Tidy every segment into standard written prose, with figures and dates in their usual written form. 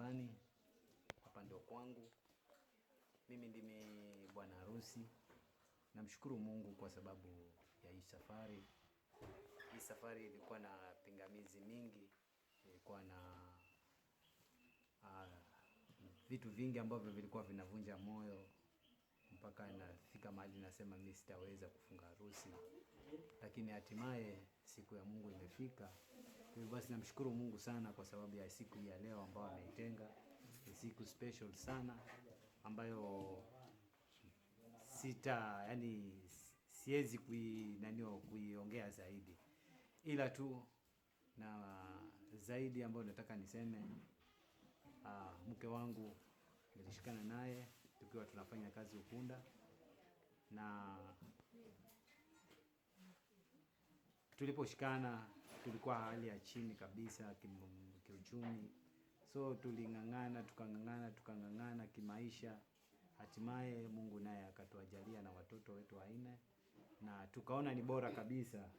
Kasarani. Hapa ndio kwangu. Mimi ndimi bwana harusi. Namshukuru Mungu kwa sababu ya hii safari. Hii safari ilikuwa na pingamizi mingi, ilikuwa na vitu vingi ambavyo vilikuwa vinavunja moyo mpaka nafika mahali nasema mimi sitaweza kufunga harusi, lakini hatimaye siku ya Mungu imefika. Hivyo basi namshukuru Mungu sana kwa sababu ya siku hii ya leo ambayo ameitenga. Ni siku special sana ambayo sita, yani siwezi kuiongea zaidi, ila tu na zaidi ambayo nataka niseme, mke wangu nilishikana naye tukiwa tunafanya kazi Ukunda, na tuliposhikana tulikuwa hali ya chini kabisa kiuchumi, so tuling'ang'ana, tukang'ang'ana, tukang'ang'ana kimaisha. Hatimaye Mungu naye akatuajalia na watoto wetu wanne, na tukaona ni bora kabisa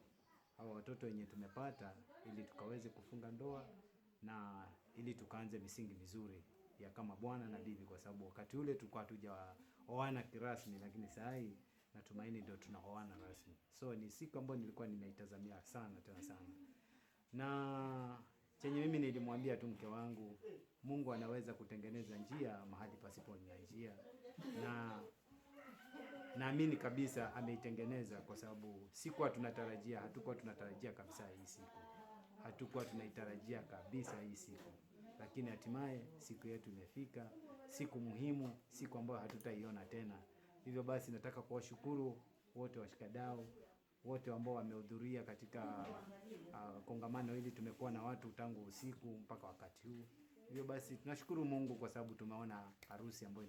hawa watoto wenye tumepata ili tukaweze kufunga ndoa na ili tukaanze misingi mizuri ya kama bwana na bibi, kwa sababu wakati ule tulikuwa hatujaoana kirasmi, lakini saa hii natumaini ndio tunaoana rasmi. So ni siku ambayo nilikuwa ninaitazamia sana tena sana, na chenye mimi nilimwambia tu mke wangu, Mungu anaweza kutengeneza njia mahali pasipo na njia, na naamini kabisa ameitengeneza, kwa sababu sikuwa tunatarajia, hatukuwa tunatarajia kabisa hii siku, hatukuwa tunaitarajia kabisa hii siku, lakini hatimaye siku yetu imefika, siku muhimu, siku ambayo hatutaiona tena. Hivyo basi nataka kuwashukuru wote washikadau wote ambao wamehudhuria katika kongamano hili. Tumekuwa na watu tangu usiku mpaka wakati huu. Hivyo basi tunashukuru Mungu kwa sababu tumeona harusi ambayo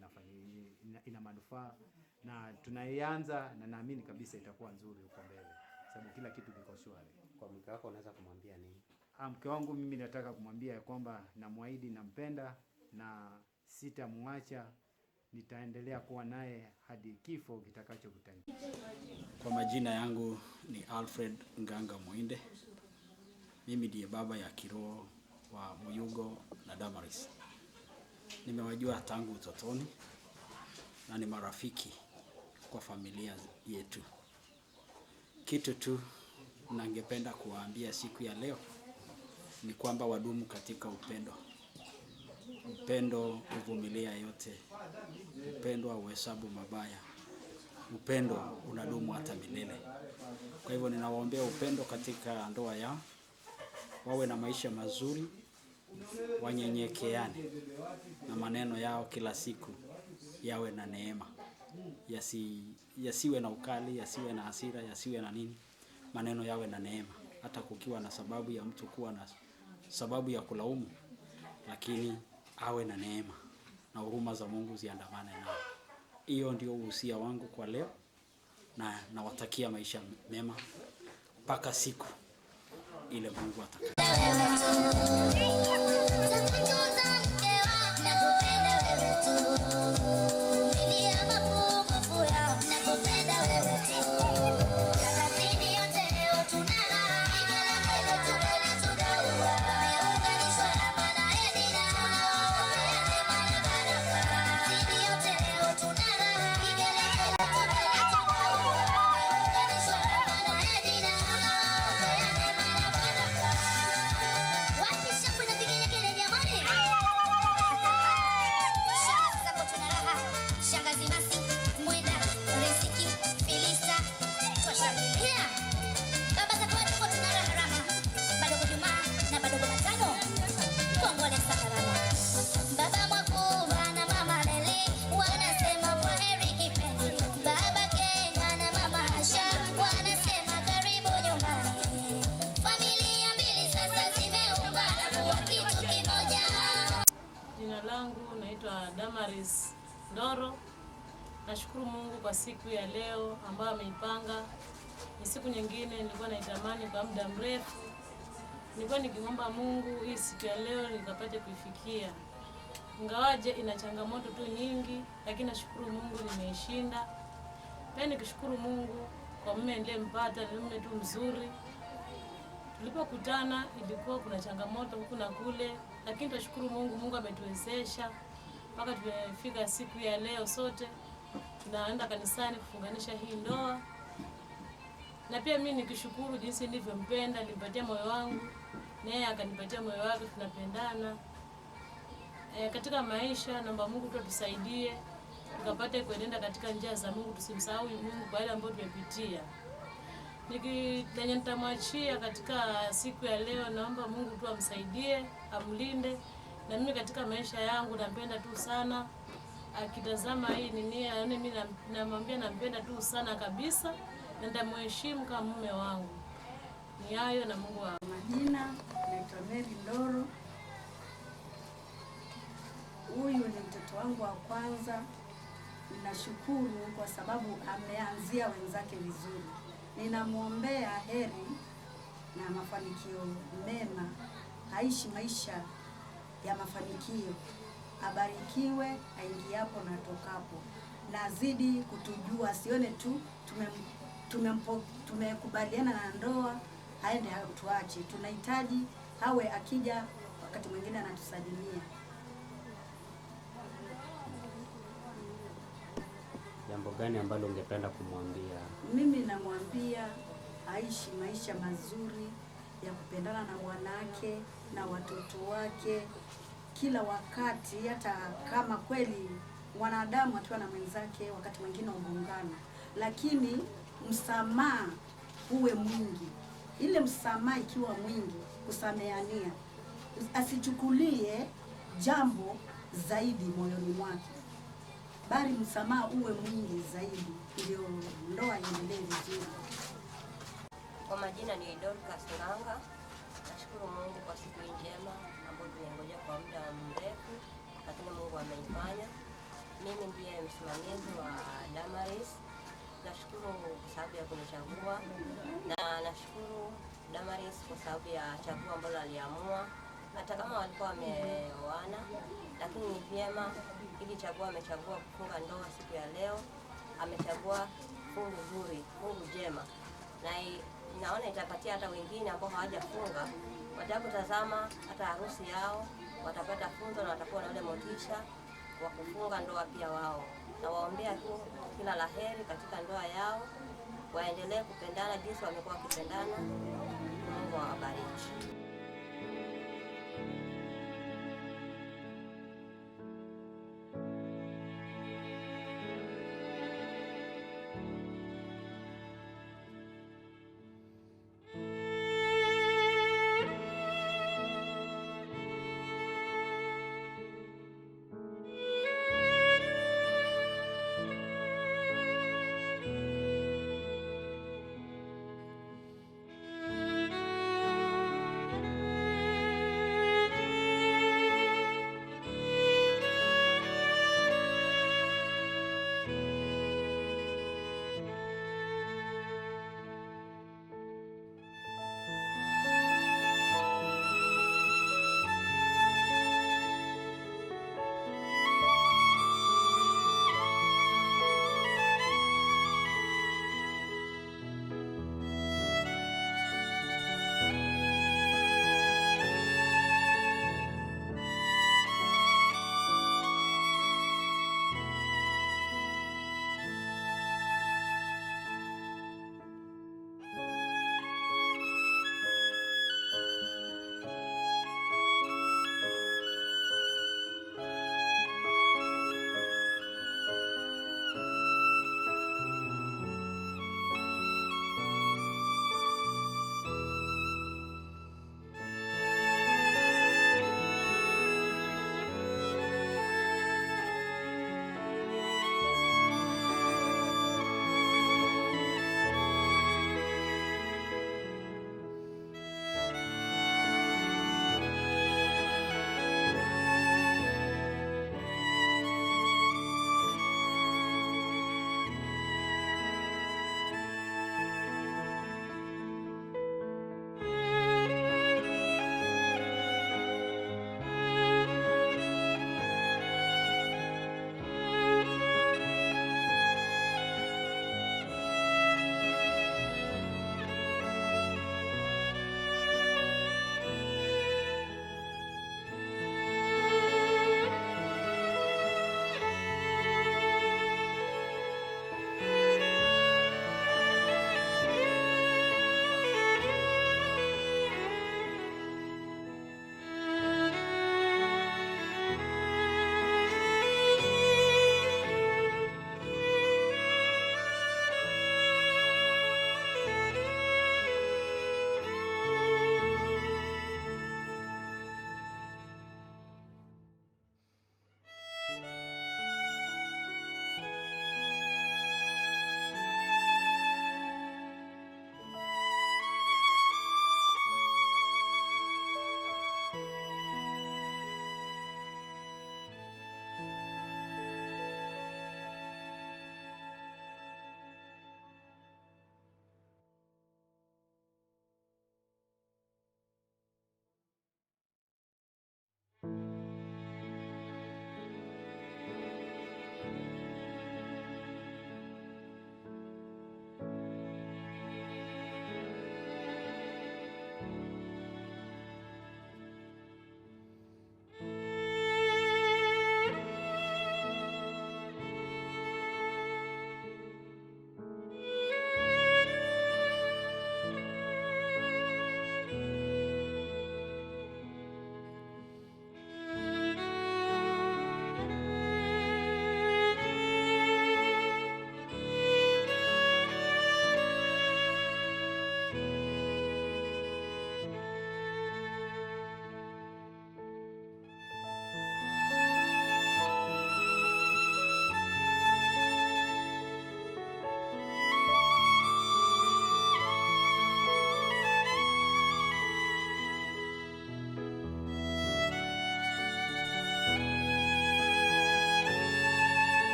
ina manufaa na tunaianza, na naamini kabisa itakuwa nzuri huko mbele, sababu kila kitu kiko shwari. Kwa mke wako unaweza kumwambia nini? Mke wangu mimi nataka kumwambia ya kwamba namwahidi, nampenda na sitamwacha, nitaendelea kuwa naye hadi kifo kitakachokutana. Kwa majina yangu ni Alfred Nganga Muinde. Mimi ndiye baba ya kiroho wa Muyugo na Damaris. Nimewajua tangu utotoni na ni marafiki kwa familia yetu. Kitu tu nangependa kuwaambia siku ya leo ni kwamba wadumu katika upendo. Upendo huvumilia yote. Upendo hauhesabu mabaya. Upendo unadumu hata milele. Kwa hivyo ninawaombea upendo katika ndoa yao, wawe na maisha mazuri, wanyenyekeane na maneno yao kila siku yawe na neema, yasiwe na ukali, yasiwe na hasira, yasiwe na nini, maneno yawe na neema. Hata kukiwa na sababu ya mtu kuwa na sababu ya kulaumu, lakini awe na neema na huruma za Mungu ziandamane nao. Hiyo ndio uhusia wangu kwa leo, na nawatakia maisha mema mpaka siku ile Mungu atakaye. Jina langu naitwa Damaris Ndoro. Nashukuru Mungu kwa siku ya leo ambayo ameipanga. Ni siku nyingine nilikuwa naitamani kwa muda mrefu. Nilikuwa nikiomba Mungu hii siku ya leo nikapate kuifikia. Ingawaje ina changamoto tu nyingi, lakini nashukuru Mungu nimeishinda. Pia nikishukuru Mungu kwa mume niliyempata, ni mume tu mzuri. Tulipokutana ilikuwa kuna changamoto huku na kule, Lakini tunashukuru Mungu, Mungu ametuwezesha mpaka tumefika siku ya leo, sote tunaenda kanisani kufunganisha hii ndoa. Na pia mimi nikishukuru jinsi nilivyompenda, nilimpatia moyo wangu, naye akanipatia moyo wake, tunapendana. Katika maisha naomba Mungu tu atusaidie tukapate kuenenda katika njia za Mungu, tusimsahau Mungu kwa yale ambayo tumepitia. Lenye nitamwachia katika siku ya leo, naomba Mungu tu amsaidie, amlinde. Na mimi katika maisha yangu nampenda tu sana. Akitazama hii nini, yaani mimi namwambia nampenda tu sana kabisa, na nitamheshimu kama mume wangu. Ni hayo, na Mungu wa Majina naitwa Mary Ndoro. Huyu ni mtoto wangu wa kwanza. Ninashukuru kwa sababu ameanzia wenzake vizuri. Ninamwombea heri na mafanikio mema, aishi maisha ya mafanikio, abarikiwe aingiapo na atokapo, na azidi kutujua, asione tu tumekubaliana na ndoa aende atuache. Tunahitaji awe akija wakati mwingine anatusalimia. Jambo gani ambalo ungependa kumwambia? Mimi namwambia aishi maisha mazuri ya kupendana na bwanake na watoto wake kila wakati, hata kama kweli mwanadamu akiwa na mwenzake wakati mwingine ugongana, lakini msamaha uwe mwingi. Ile msamaha ikiwa mwingi, kusameania, asichukulie jambo zaidi moyoni mwake, bali msamaha uwe mwingi zaidi, ndio ndoa iendelee vizuri. Kwa majina ni Dorcas Nganga. Nashukuru Mungu kwa siku hii njema ambayo tumengoja kwa muda mrefu, lakini Mungu ameifanya. Mimi ndiye msimamizi wa Damaris. Nashukuru kwa sababu ya kunichagua, na nashukuru Damaris kwa sababu ya chaguo ambalo aliamua. Hata kama walikuwa wameoana, lakini ni vyema ili chaguo amechagua kufunga ndoa siku ya leo. Amechagua fungu zuri, fungu jema, na naona itapatia hata wengine ambao hawajafunga watakutazama hata harusi yao, watapata funzo na watakuwa na ule motisha wa kufunga ndoa pia wao. Na waombea tu kila laheri katika ndoa yao, waendelee kupendana jinsi wamekuwa wakipendana. Mungu awabariki.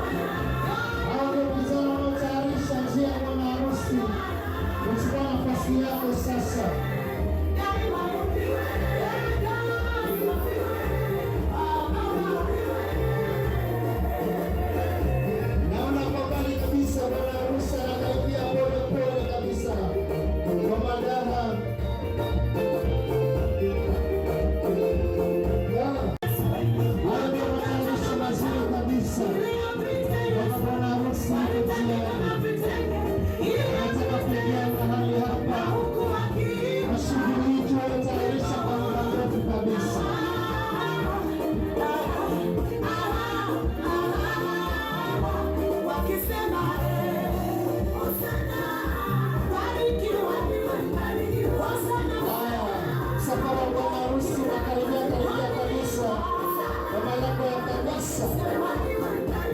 Hao ndio vijana wanaotayarisha njia ya bwana harusi kuchukua nafasi yako sasa. Naona kwa mbali kabisa bwana harusi anakaribia pole pole kabisa kwa madaha. Hayo ndio matayarisho mazuri kabisa. Kama bwana harusi yuko njiani, anataka kuingia mahali hapa na shughuli hii tunayotayarisha kwa muda mrefu kabisa. Haya, msafara wa bwana harusi unakaribia karibia kabisa kwa malango ya kanisa.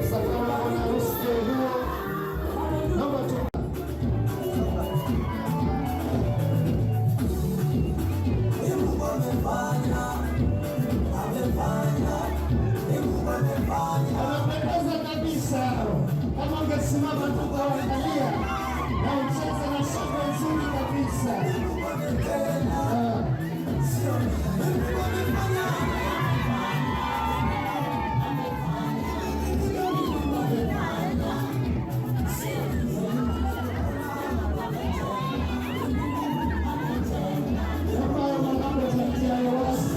Msafara wa bwana harusi ndio huo. Naomba tu Wanapendeza kabisa hao. Kama ungesimama tu ukawaangalia na ucheze na shangwe nzuri kabisa. Ah. Naomba hayo malango yawe wazi.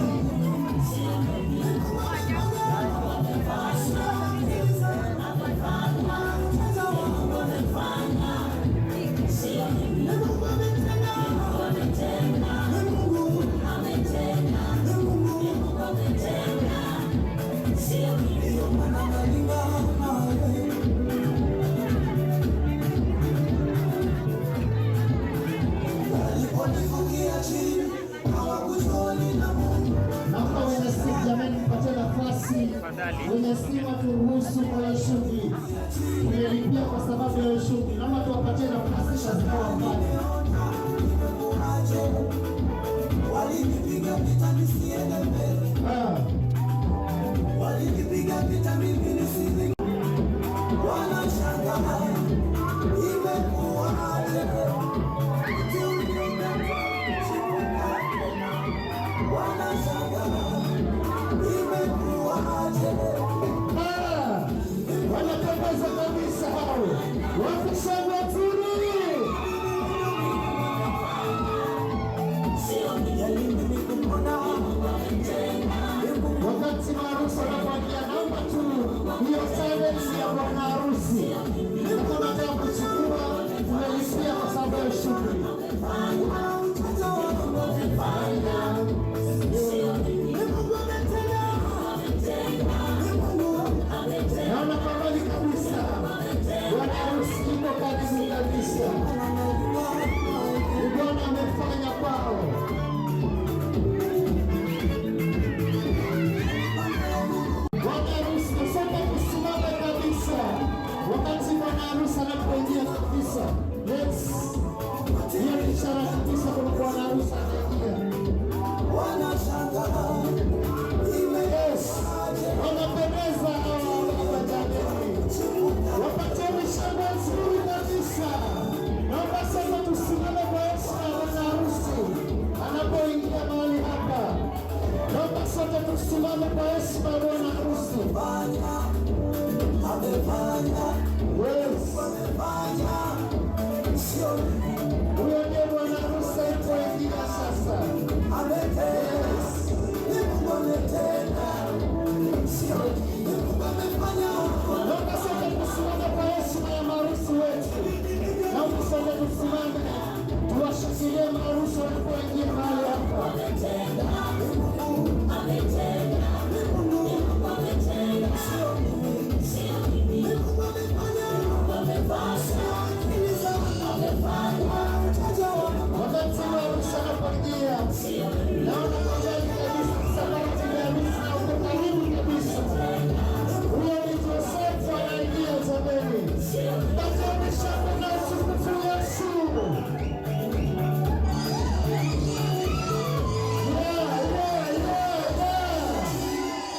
Naomba wenye simu jamani, mpatie nafasi wenye simu, turuhusu kwa hiyo shughuli. Tumelipia kwa sababu ya hiyo shughuli, naomba tuwapatie nafasi kazi yao wafanye. Walinipiga vita nisiende mbele, Ah, walinipiga vita mimi nisije. Wanashangaa imekuwaje? Eti umechipuka tena. Wanashangaa imekuwaje? Ah, wanapendeza kabisa hao, wakishangwe turi. tusimame kwa heshima ya bwana harusi. Yes. Huyo ndiye bwana harusi alipoingia sasa. Yes. Naomba sote tusimame kwa heshima ya maharusi wetu. Naomba sote tusimame tuwashikilie maharusi wanapoingia mahali hapa. Wakati maharusi anapoingia, naona kwa mbali kabisa msafara wa harusi na uko karibu kabisa. Huyo ni Josefu anaingia jameni. Patieni shangwe na utukufu Yesu. Yeah, yeah, yeah, yeah.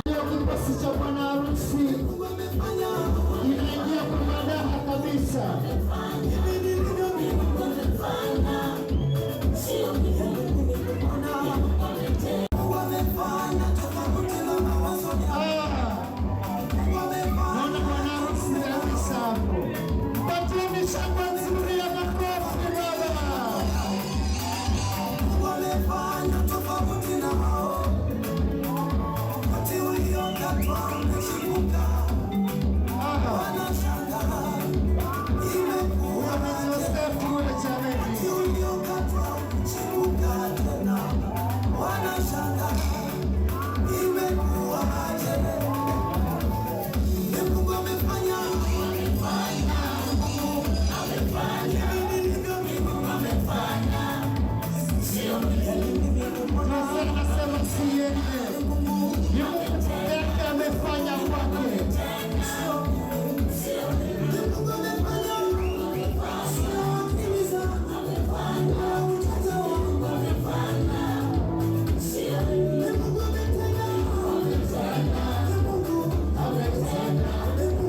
Hiyo kikosi cha bwana harusi inaingia kwa madaha kabisa. Ah, naona bwana harusi kabisa hapo. Patieni shangwe nzuri ya makofi baba. Huyo ni Josefu yule jameni. Josefu anasema si yeye. Ni Mungu peke yake amefanya kwake.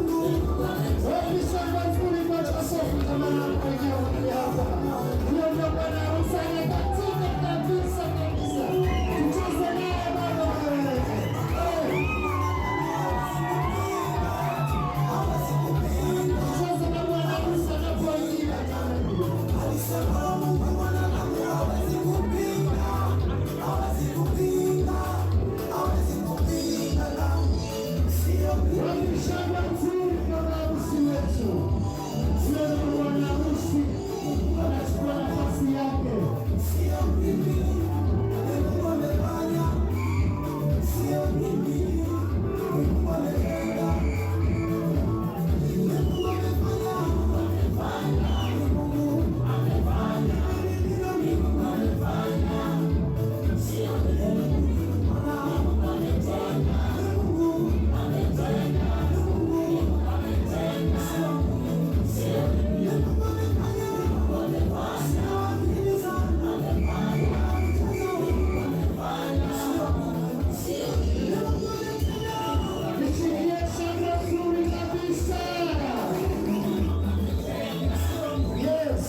Wapi shangwe nzuri kwa Josefu kama anapoingia mahali hapa. Huyo ndio bwana harusi anakatika kabisa kabisa. Tucheze naye baba wewe. Eh. Tucheze na bwana harusi anapoingia jamani. Wapi shangwe nzuri kwa harusi wetu. Huyo ndio bwana harusi anachukua nafasi yake. Nishikie shangwe nzuri kabisa. Yes.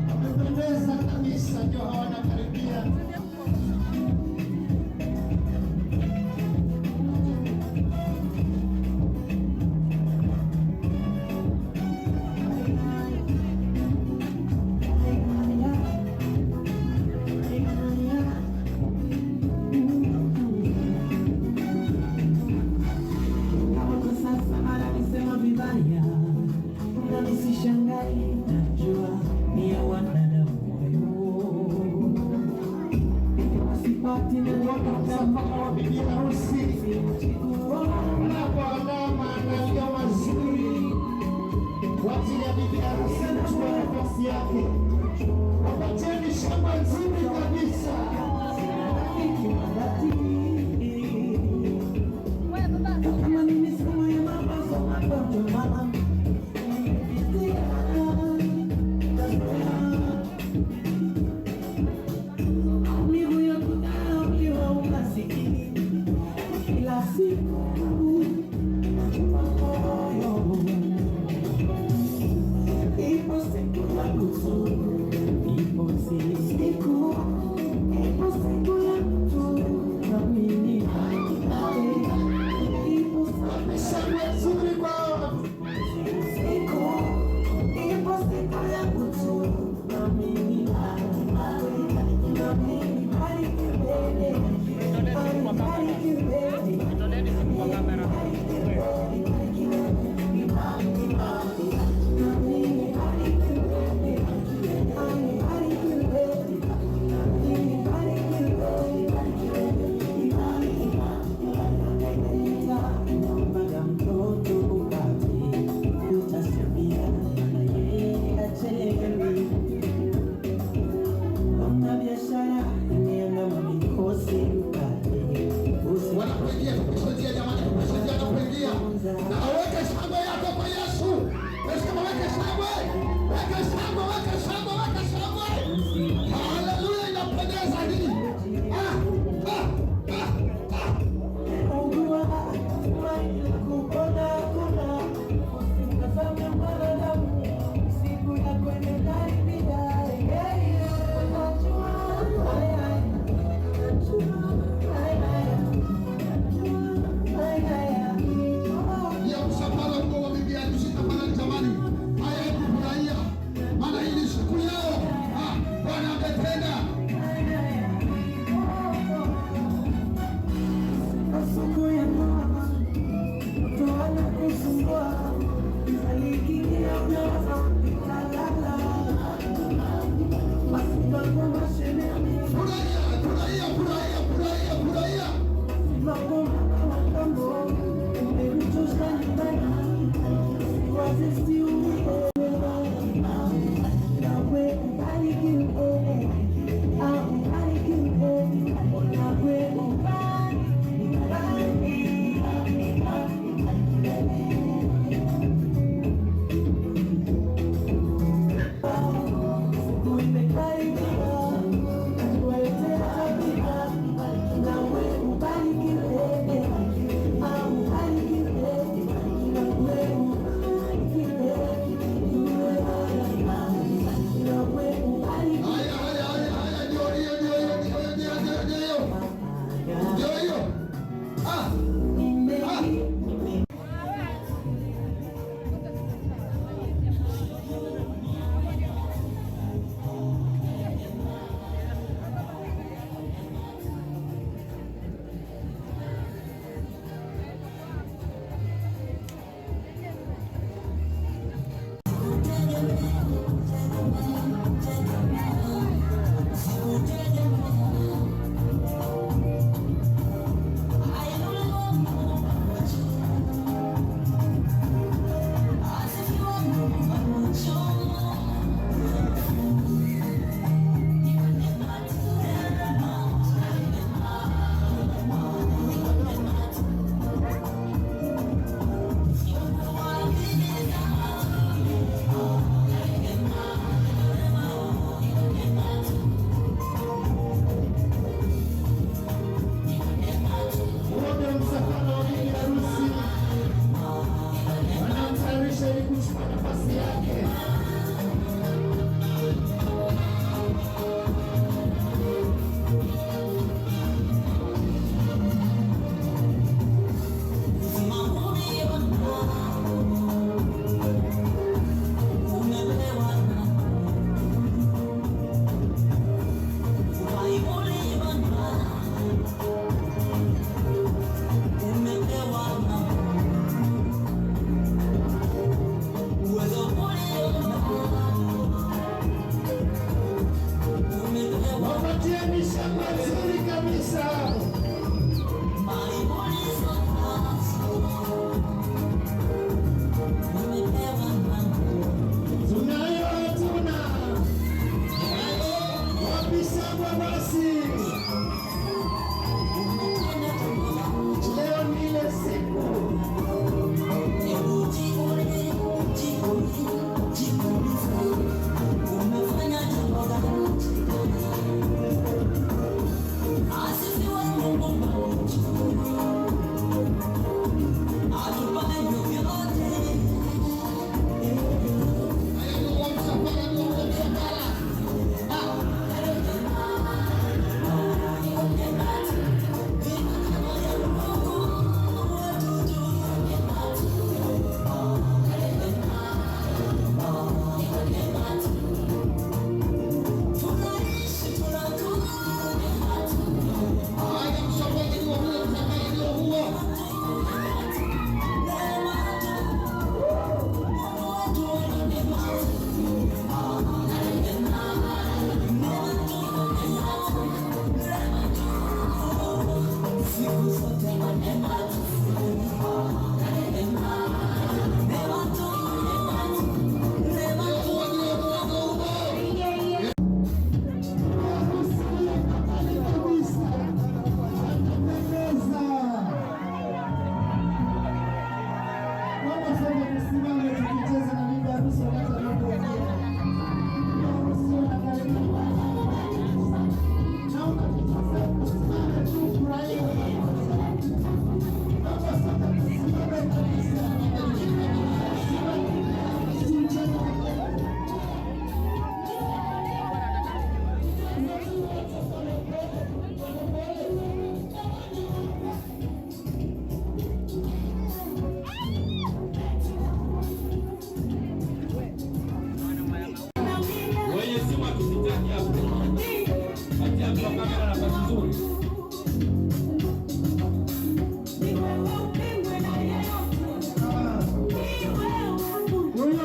Wamependeza kabisa, ndio hawana karibia. Kama kwa sasa ananisema vibaya, na nisishangae, najua ni ya wanadamu moyo. Sipati Kuona msafara wa bibi harusi unapoandaa maandalio mazuri kwa ajili ya bibi harusi kuchukua nafasi yake. Wapatieni Shangwe nzuri kabisa. Kama ni misumo ya mawazo, magonjwa mama nimepitia, maumivu ya kudharauliwa, umasikini kila siku nachoma moyo. Ipo siku yangu tu, ipo siku.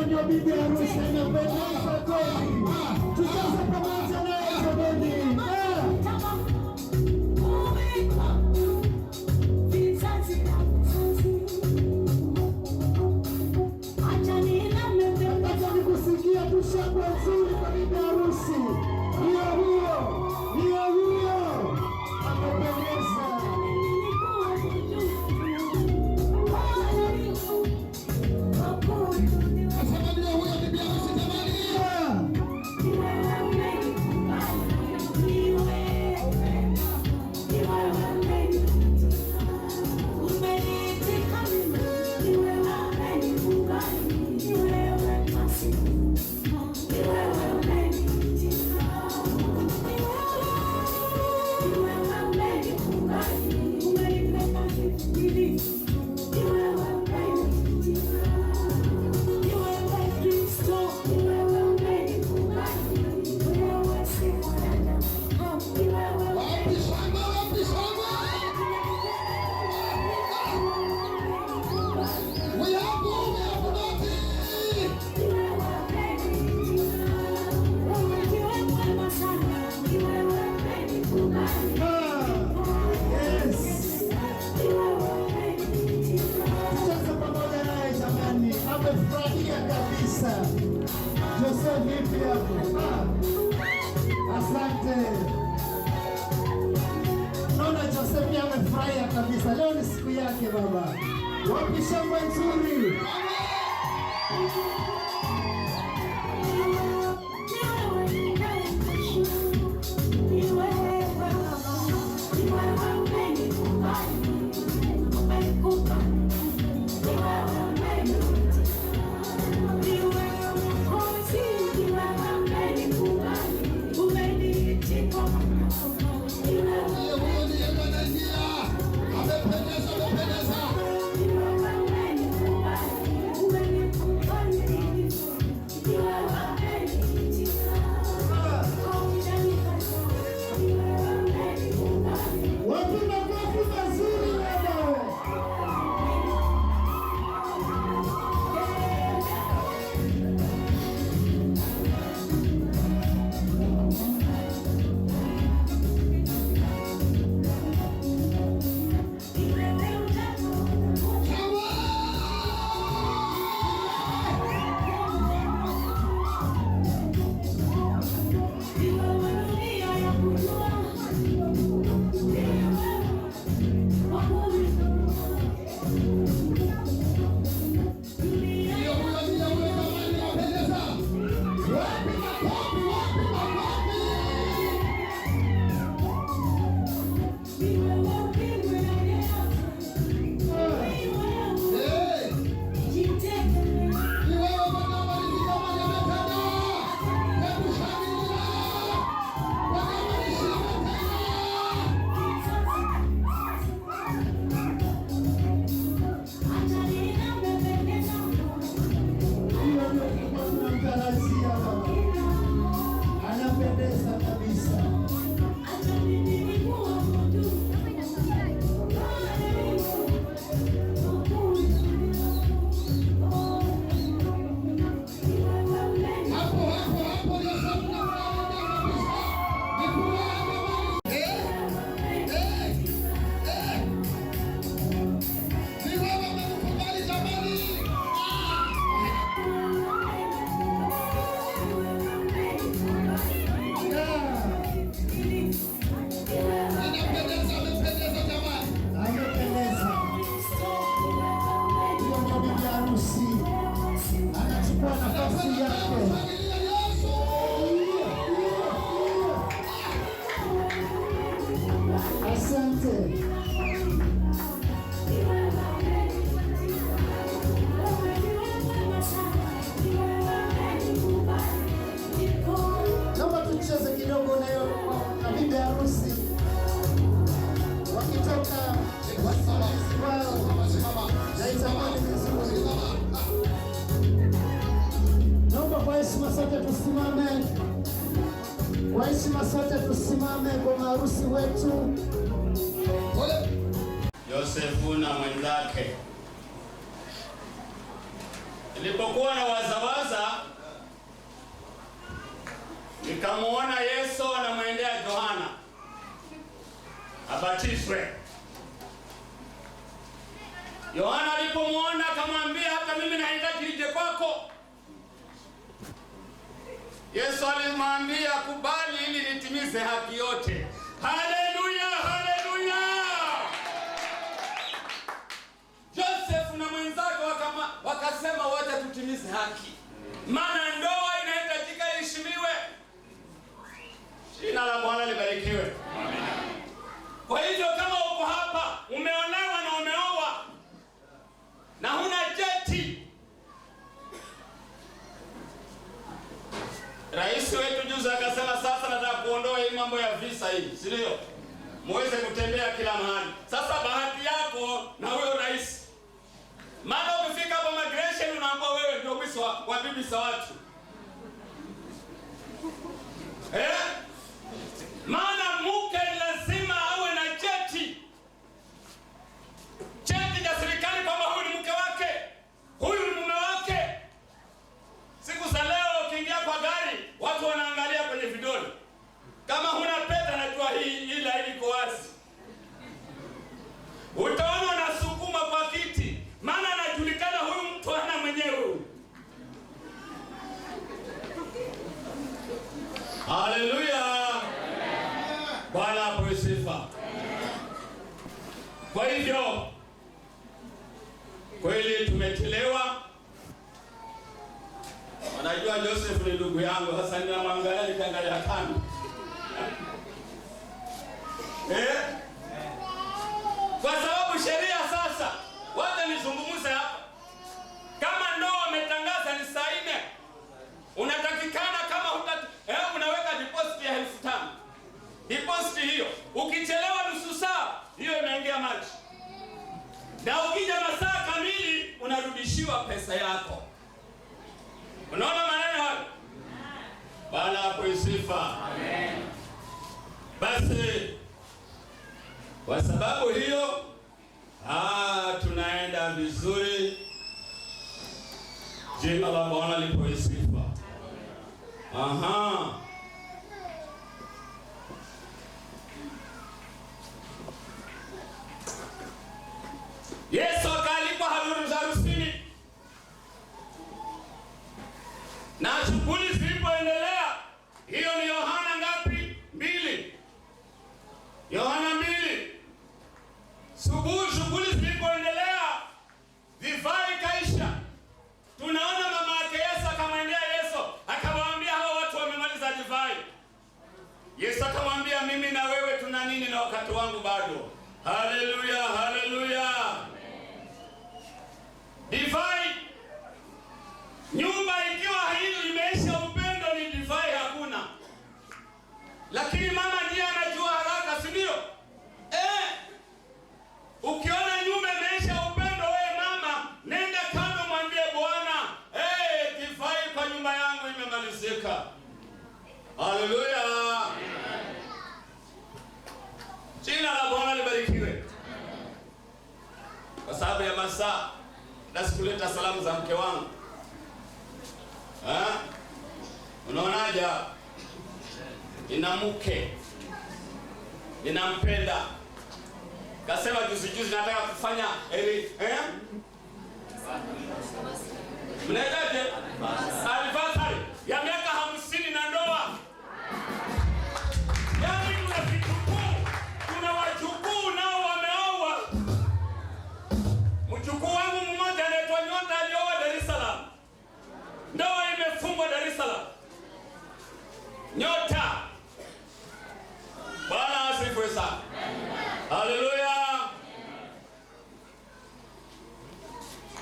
Ndio bibi harusi anapendeza kweli. Tucheze pamoja naye jamani. Nataka nikusikia tu shangwe nzuri kwa bibi harusi. Ndio huyo, ndio huyo. Amependeza. Nasema ndio huyo bibi harusi jamani. Wapi shangwe, wapi shangwe? We have we have nothing. Yes. Tucheze pamoja naye jamani, amefurahia kabisa. Jose, vipi hapo? Asante. Naona Jose pia amefurahia kabisa. Leo ni siku yake baba. Wapi shangwe nzuri? Ndiye huyo ndiye anaingia. Amependeza, amependeza. Wapi makofi mazuri baba? Ndiye huyo ndiye huyo jamani, amependeza. Wapi makofi, wapi makofi? Eh, ni wewe Bwana Malizi jamani, ametenda. Hebu shangilia. Bwana Malizi ametenda. Hiyo ndio tulikuwa tunamtarajia baba. Anapendeza kabisa. Hapo hapo hapo ndio sababu tunafurahia kabisa. Ni furaha jamani. Eh, eh, eh. Ni wewe umemkubali jamani. Anapendeza, amependeza jamani. Amependeza. Huyo ndio bibi harusi. Anachukua nafasi yake. Shangilia Yesu. Iyo, iyo, iyo. Asante. Naomba tucheze kidogo nayo na bibi harusi wakitoka wasimamizi wao, na itakuwa ni vizuri. Naomba kwa heshima sote tusimame, kwa heshima sote tusimame kwa maharusi wetu. Yosefu na mwenzake. Nilipokuwa na wazawaza Nikamuona Yesu anamwendea Yohana abatizwe. Yohana alipomuona akamwambia, hata mimi nahitaji nije kwako. Yesu alimwambia, kubali ili nitimize haki yote. Haleluya, haleluya. Joseph na mwenzake wakasema wacha tutimize haki, maana ndoa inahitajika iheshimiwe. Jina la Bwana libarikiwe. Amina. Kwa hivyo kama uko hapa umeolewa na umeoa na huna cheti, rais wetu juzi akasema sasa nataka kuondoa hii mambo ya visa hii, si ndio? Muweze kutembea kila mahali. Sasa bahati yako na huyo rais, maana ukifika hapa migration unaambiwa wewe ndio mwizi wa bibi za watu. Maana mke lazima awe na cheti. Cheti cha serikali kwamba huyu ni mke wake, huyu ni mume wake. Siku za leo ukiingia kwa gari watu wanaangalia kwenye vidole. Kama huna pete najua hii ila iko wazi. Utaona anasukuma kwa kiti, maana anajulikana huyu mtu hana mwenyewe. Haleluya. Bwana apewe sifa. Kwa hivyo kweli tumechelewa. Wanajua Joseph ni ndugu yangu, sasa ninamwangalia nikiangalia kando. Kwa sababu sheria sasa, wacha nizungumze hapa. Kama ndoa wametangaza ni saa 4, unatakikana kama unaweka deposit ya 5,000. Deposit hiyo, ukichelewa nusu saa, hiyo inaingia maji. Na ukija masaa kamili, unarudishiwa pesa yako. Unaona maneno hayo? Bwana apewe sifa. Amen. Basi kwa sababu hiyo tunaenda vizuri. Jina la Bwana lipewe sifa. Aha. Yesu akaalikwa harusini. Na shughuli zilipoendelea, hiyo ni Yohana ngapi? 2. Yohana 2. Shughuli zilipoendelea, divai ikaisha. Tunaona mama yake Yesu akamwendea Yesu, akamwambia hao watu wamemaliza divai. Yesu akamwambia, mimi na wewe tuna nini na wakati wangu bado? Haleluya, haleluya. Divai, nyumba ikiwa hii imeisha upendo ni divai hakuna. Lakini mama ndiye anajua haraka, si ndio? Ukiona nyumba imeisha upendo, wewe mama, nenda kando mwambie Bwana, divai kwa nyumba yangu imemalizika. Haleluya. Jina la Bwana libarikiwe. Kwa sababu ya masaa na sikuleta salamu za mke wangu. Unaonaje? Nina mke, ninampenda. Kasema juzi juzi nataka kufanya mnaitaje? Anniversary ya miaka 50 na ndoa. Yaani kuna vitukuu, kuna wajukuu nao wameoa. Mjukuu wangu mmoja anaitwa Nyota alioa Dar es Salaam. Ndoa imefungwa Dar es Salaam. Nyota. Bwana asifiwe sana. Haleluya.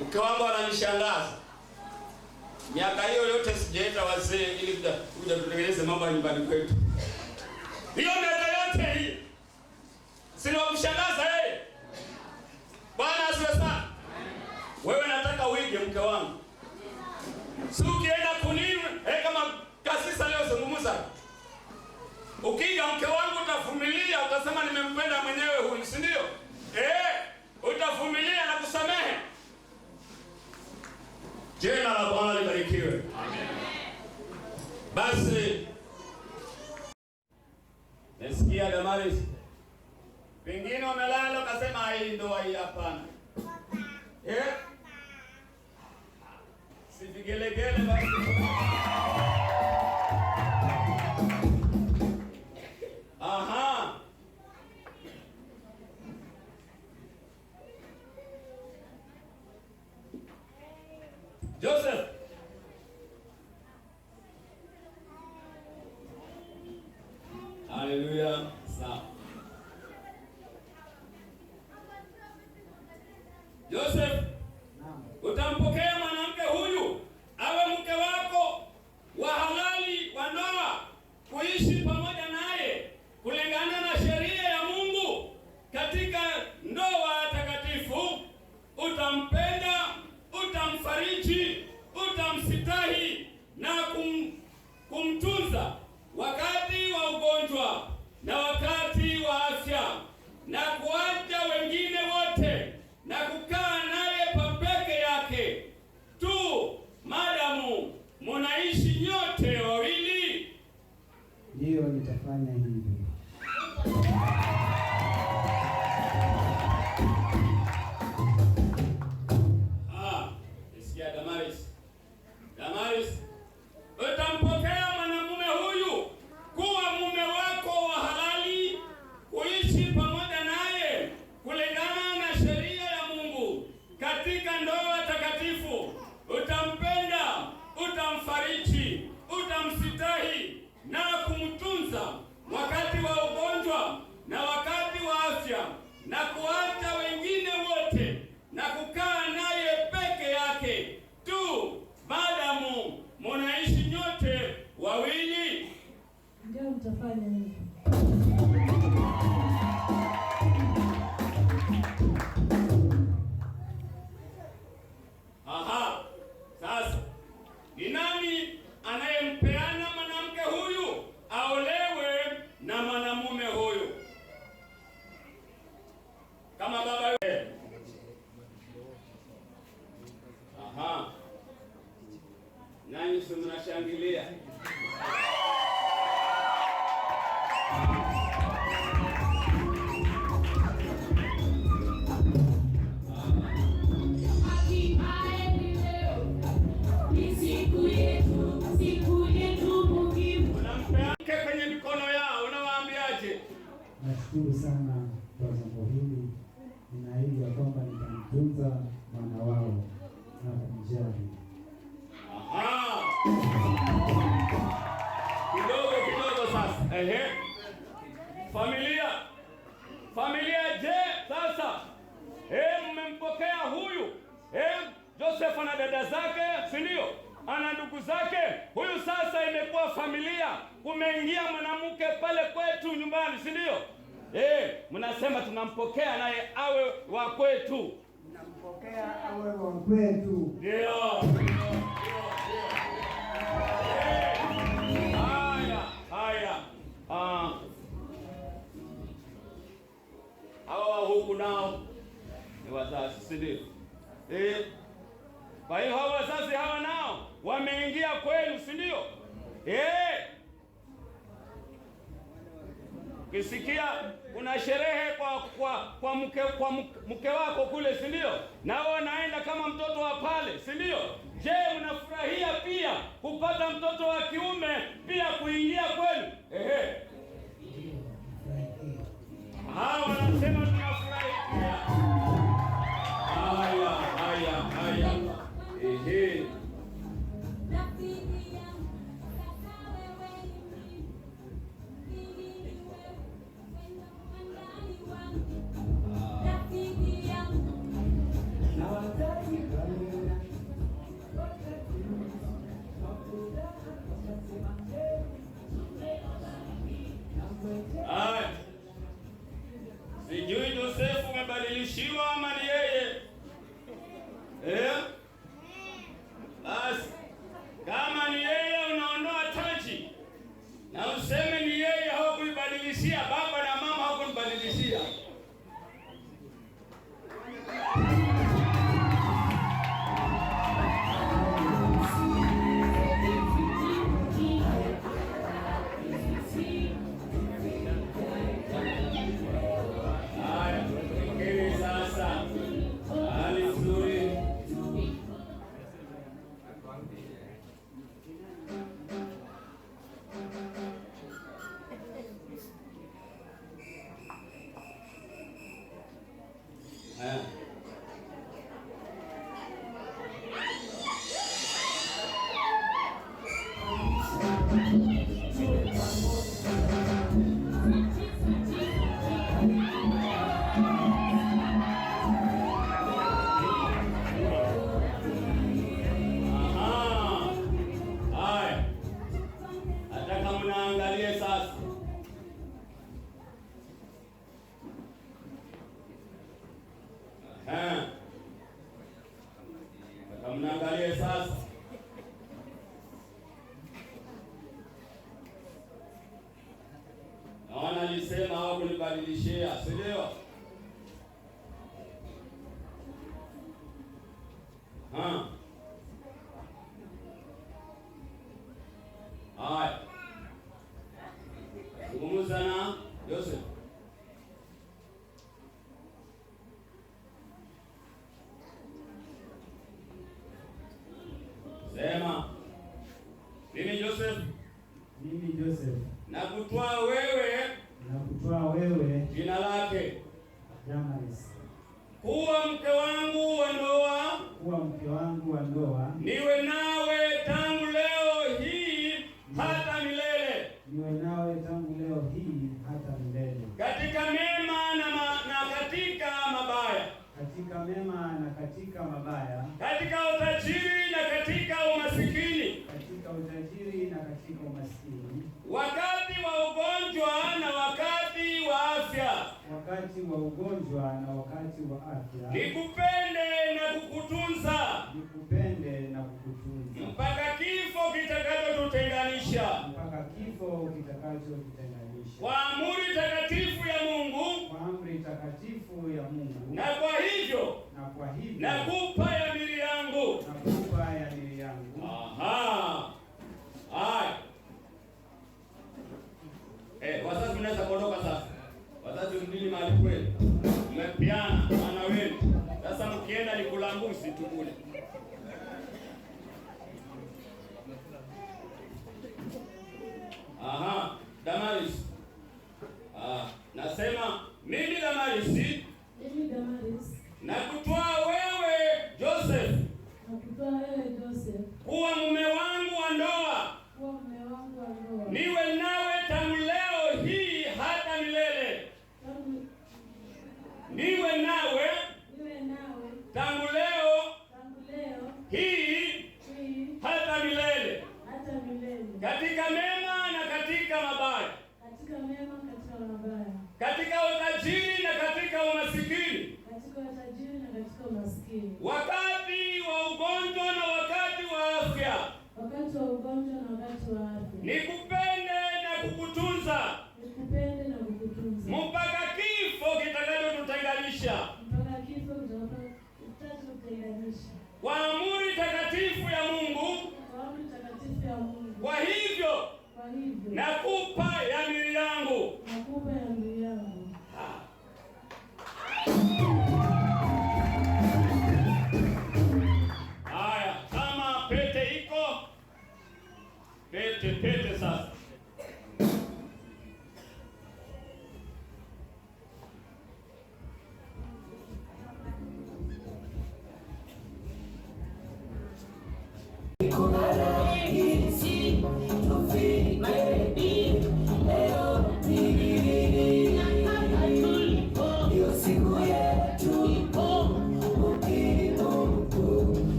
Mke wangu ananishangaza. Miaka hiyo yote sijaita wazee ili kuja tutengeneze mambo ya nyumbani kwetu. Hiyo miaka yote hii. Sina kumshangaza yeye. Bwana asifiwe sana. Wewe nataka uige mke wangu. Si ukienda kunini kama kasisa leo zungumza. Ukiiga mke wangu utavumilia, utasema nimempenda mwenyewe huyu, si ndio? Utavumilia na kusamehe. Jina la Bwana libarikiwe. Amen. Basi hii ndoa hii hapana. Si vigelegele basi. Aha. Joseph. Haleluya. Sawa. Joseph, utampokea mwanamke huyu awe mke wako wa halali wa ndoa, kuishi pamoja naye kulingana na sheria ya Mungu katika ndoa takatifu. Utampenda, utamfariji, utamsitahi na kumtunza wakati wa ugonjwa na wakati wa afya, na kuacha wengine wote na kukaa naye peke yake tu, madamu munaishi nyote wawili. Ndiyo, nitafanya hivyo. Isikia Damaris. Damaris, utampokea mwanamume huyu kuwa mume wako wa halali, kuishi pamoja naye kulingana na sheria ya Mungu katika ndoa takatifu. Utampenda, utamfariji, utamsitahi na kumtunza wakati wa ugonjwa na wakati wa afya, na kuacha wengine wote na kukaa naye peke yake tu, maadamu munaishi nyote wawili. Ndio, mtafanya hivyo. Aha. Sasa ni nani anayempeana mwanamke huyu aolewe na mwanamume huyu? Kama baba yule. Aha. Nanyi si mnashangilia? Unampea mke kwenye mikono yao, unawaambiaje? Nashukuru sana kwa jambo hili. Ninaahidi ya kwamba nitamtunza mwana wao na kumjali. Aha. Kidogo kidogo sasa. Ehe. Familia. Familia, je, sasa mmempokea huyu? Joseph ana dada zake, si ndio? Ana ndugu zake. Huyu sasa imekuwa familia. Kumeingia mwanamke pale kwetu nyumbani, si ndio? Mnasema tunampokea naye awe wa kwetu. Tunampokea awe wa kwetu. Ndio. Haya, haya. Hawa wa huku nao ni wazazi, si ndio? Kwa hiyo hawa wazazi hawa nao wameingia kwenu, si ndio? Ukisikia kuna sherehe kwa mke wako kule, si ndio? Na wao wanaenda kama mtoto wa pale, si ndio? Je, mnafurahia pia kupata mtoto wa kiume pia kuingia kwenu? Ehe. Hawa wanasema tunafurahia. Haya, haya, haya. Ehe. Maana alisema hawakunibadilishia, si ndio? Ha. Haya. Zungumza na Joseph. Sema, mimi Joseph Mimi Joseph nakutwaa wewe, nakutwaa wewe jina lake, Damaris, kuwa mke wangu wa ndoa, kuwa mke wangu wa ndoa, niwe nawe tangu leo hii hata milele, niwe nawe tangu leo hii hata milele, katika mema na katika mabaya, katika mema na katika mabaya, katika utajiri na katika umasikini, katika utajiri na katika umasikini, wakati wa ugonjwa na wakati wa afya, wakati wa ugonjwa na wakati wa afya, nikupende na kukutunza, nikupende na kukutunza, mpaka kifo kitakachotutenganisha, mpaka kifo kitakachotutenganisha, kwa amri takatifu ya Mungu, kwa amri takatifu ya Mungu. Na kwa hivyo nakupa yamiri yangu, nakupa yamiri yangu. Aha. Haya. Wazazi mnaweza kuondoka sasa. Wazazi mdini mahali kwenu. Mmepiana wana wenu. Sasa mkienda ni kula mbuzi tu kule. Aha, Damaris. Nasema mimi Damaris, Mimi Damaris nakutwaa wewe Joseph, nakutwaa wewe Joseph, kuwa mume wangu wa ndoa, kuwa mume wangu wa ndoa, niwe nawe tangu leo hii hata milele, niwe nawe tangu leo hii hata milele, katika mema na katika mabaya, katika mema katika mabaya, katika utajiri na katika umasikini, katika utajiri na katika umasikini, wakati wa ugonjwa na wakati wa afya, wakati wa ugonjwa na wakati wa afya, nikupende na kukutunza, nikupende na kukutunza, mpaka kifo kitakachotutenganisha, mpaka kifo kitakachotutenganisha, kwa amri takatifu ya Mungu, kwa amri takatifu ya Mungu. Kwa hivyo nakupa yamiri yangu, nakupa yamiri yangu. Haya, kama pete iko pete, pete sasa.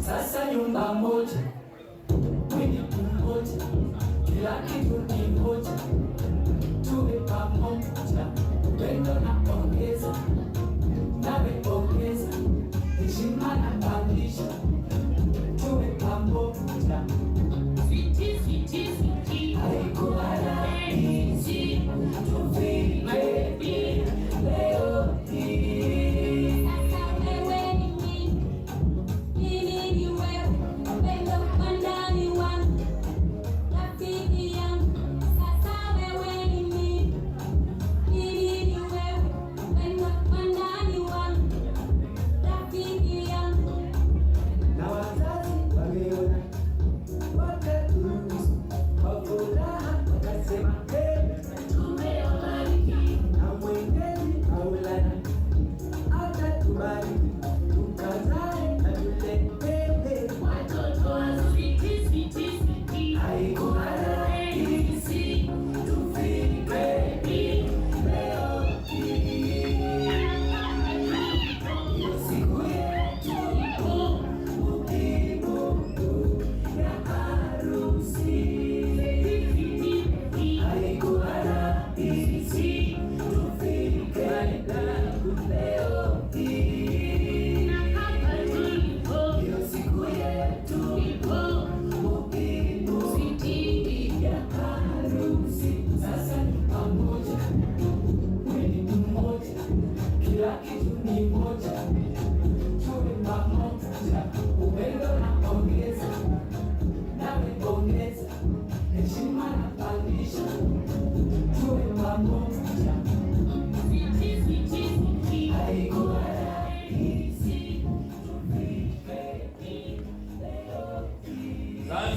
Sasa nyumba moja, mwili mmoja, kila kitu ni moja, tuwe pamoja, upendo na ongeza, nawe ongeza, heshima na pandisha, tuwe pamoja. Haikuwa rahisi tufike leo hii. Sasa wewe ni mimi, mimi ni wewe, upendo kwa ndani wangu, rafiki yangu.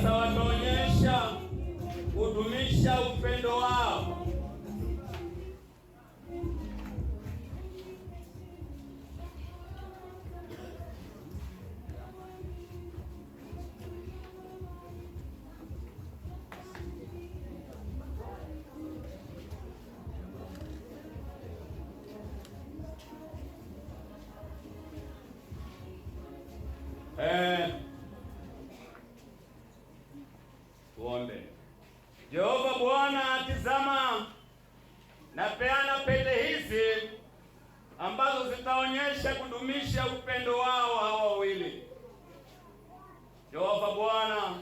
Sasa wataonyesha kudumisha upendo wao. Tuombe. Jehova Bwana, tazama napeana pete hizi ambazo zitaonyesha kudumisha upendo wao hawa wawili. Jehova Bwana,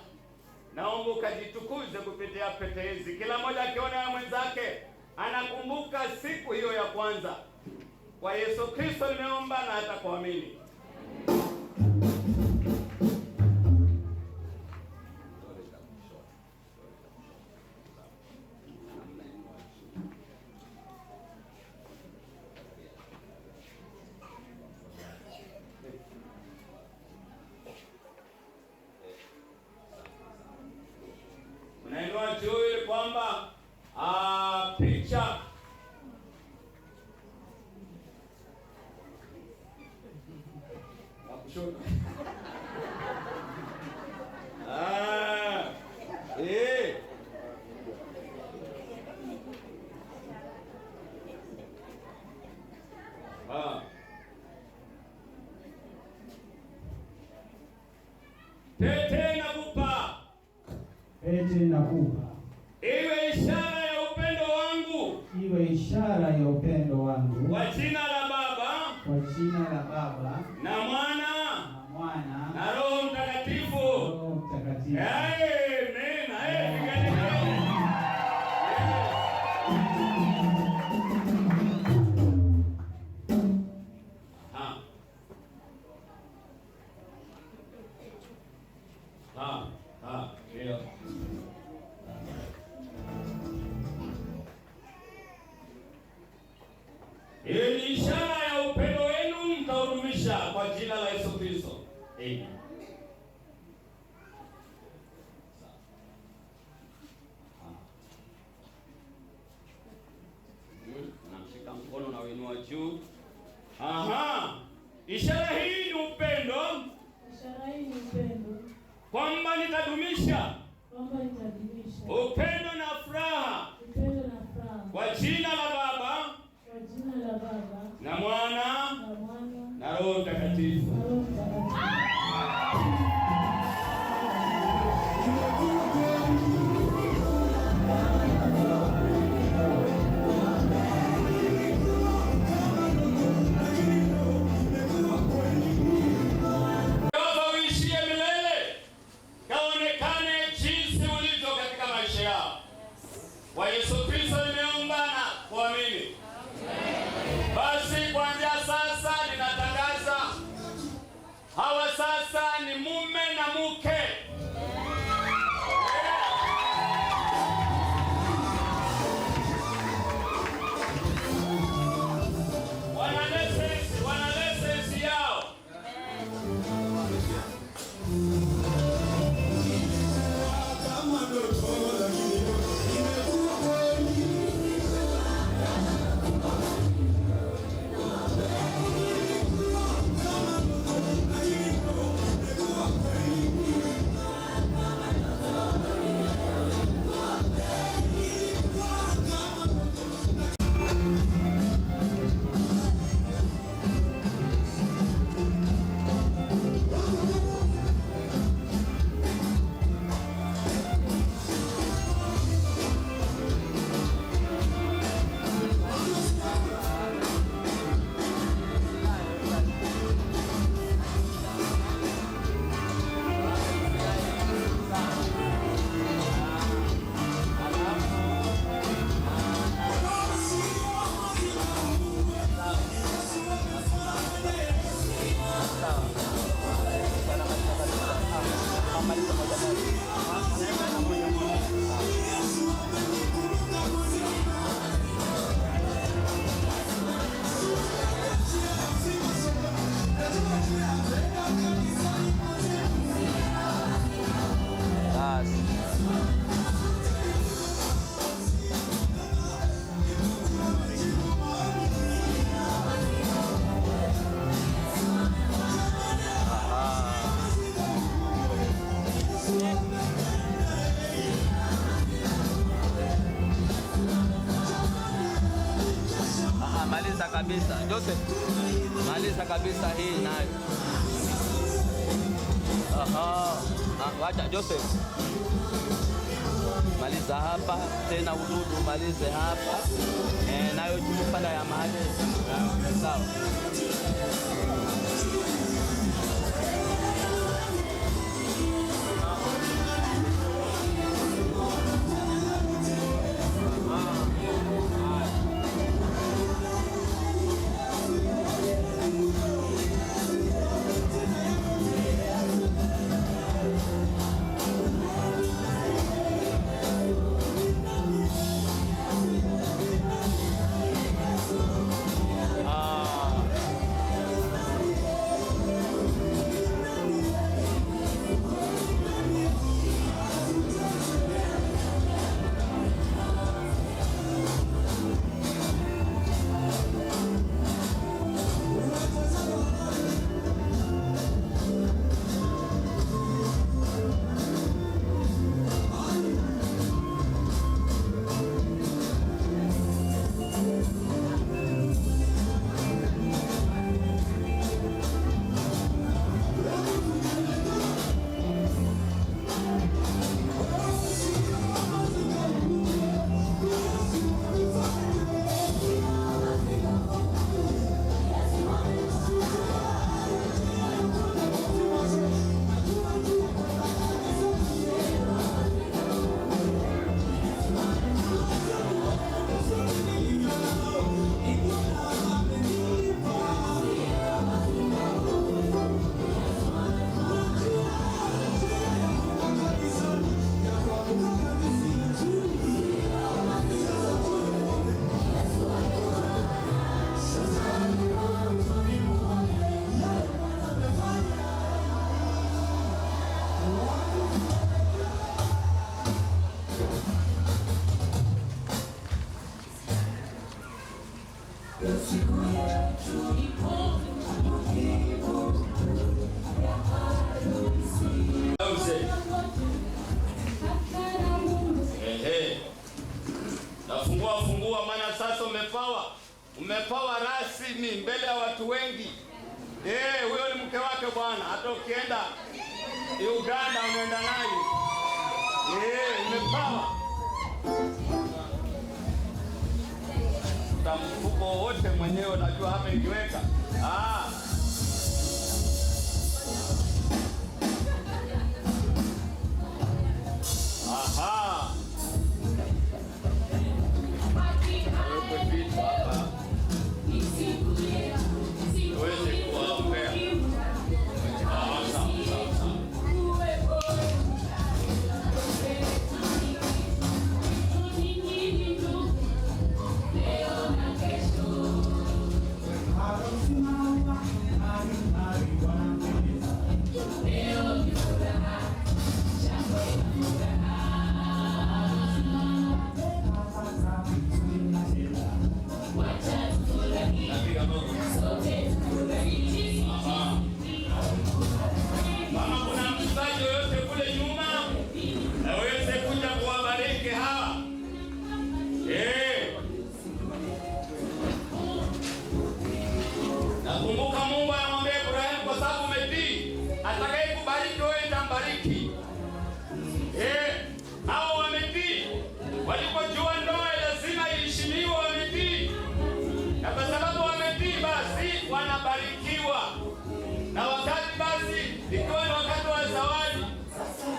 naomba ukajitukuze kupitia pete hizi. Kila mmoja akiona ya mwenzake anakumbuka siku hiyo ya kwanza. Kwa Yesu Kristo nimeomba na hata kuamini. Unainua juu ili kwamba picha kushoto. Pete nakupa, Pete nakupa iwe ishara ya upendo wangu, iwe ishara ya upendo wangu, kwa jina la Baba kwa jina la Baba na Mwana na Mwana na Roho Mtakatifu. Roho Mtakatifu. Amen. Amen. Ndio. Hii ni ishara ya upendo wenu mtaudumisha kwa jina la Yesu Kristo. Amen. Namshika mkono na uinua juu. Aha. Ishara hii ni upendo, Ishara hii ni upendo, kwamba nitadumisha upendo na furaha kwa jina la Baba kwa jina la Baba na Mwana na Mwana na Roho Mtakatifu. na Roho Mtakatifu. Jehova uishie milele, kaonekane jinsi ulivyo katika maisha yao. Kwa Yesu Kristo nimeomba na kuamini. Basi kuanzia sasa ninatangaza kabisa. Joseph, maliza kabisa hii nayo. Aha. Ah, wacha Joseph. Maliza hapa tena ududu malize hapa. Nayo tumepanda ya mahali. Sawa. Mzee. Ehe. Nafungua fungua, maana sasa umepawa rasmi mbele ya watu wengi. Huyo ni mke wake bwana, hata ukienda Uganda unaenda naye. Umepawa. Utamfuko wote mwenyewe unajua hapa ikiweka. Ah. Aha. Wekwe vitu hapa. Tuweze kuwaombea. Ah, sawa, sawa, sawa. Kama kuna mchungaji yoyote kule nyuma aweze kuja kuwabariki hawa. Nakumbuka Mungu anamwambia Ibrahimu, kwa sababu umetii, atakayekubariki wewe nitambariki. Hao wametii, walipojua ndoa lazima iheshimiwe, wametii, na kwa sababu wametii, basi wanabarikiwa. Na wakati basi ikiwa ni wakati wa zawadi,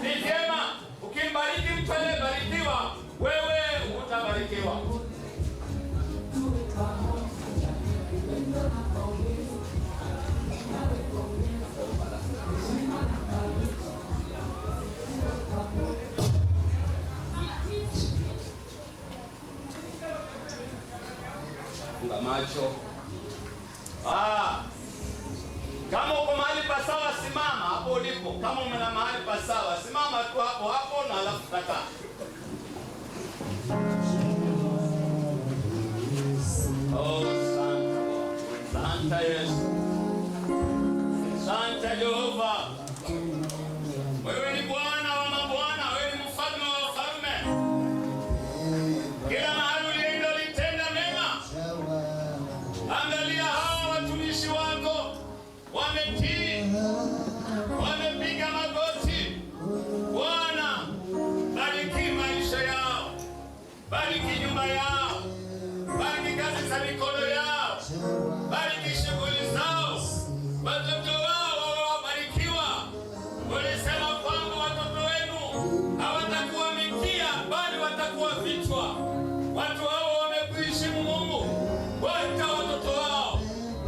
ni vyema ukimbariki mtu aliyebarikiwa, wewe utabarikiwa. Funga macho. Ah. Kama uko mahali pasawa simama hapo ulipo. Kama una mahali pasawa simama tu hapo hapo na alafu tutakaa. Oh, Santa Santa Yesu. Santa Jehova. Wewe ni Bwana wa mabwana, wewe ni mfalme wa wafalme. Kila mahali ulienda ulitenda mema. Angalia Magoti. Bwana, bariki maisha yao, bariki nyumba yao, bariki kazi za mikono yao, bariki shughuli zao, watoto wao wawe wabarikiwa. Ulisema kwamba watoto wenu hawatakuwa mikia, bali watakuwa vichwa. Watu hao wamekuheshimu Mungu, weka watoto wao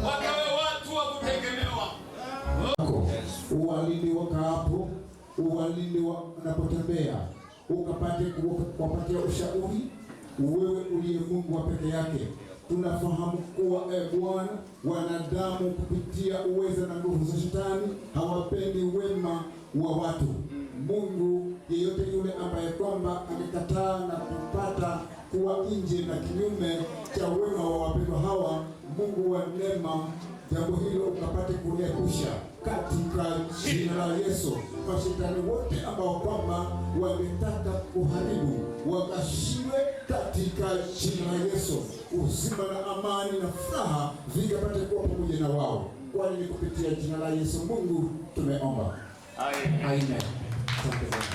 wakawe watu wa kutegemewa. Uwalinde wakaapo, uwalinde wanapotembea, ukapate kuwapatia ushauri, wewe uliye Mungu wa peke yake. Tunafahamu kuwa e Bwana, wanadamu kupitia uweza na nguvu za shetani hawapendi wema wa watu. Mungu, yeyote yule ambaye kwamba amekataa na kupata kuwa nje na kinyume cha wema wa wapendwa hawa, Mungu wa neema, jambo hilo ukapate kuliepusha katika jina la Yesu. Mashetani wote ambao kwamba wametaka kuharibu wakashiwe katika jina la Yesu. Uzima na amani na furaha vikapate kuwa pamoja na wao, kwani ni kupitia jina la Yesu Mungu tumeomba, amen. Asante sana.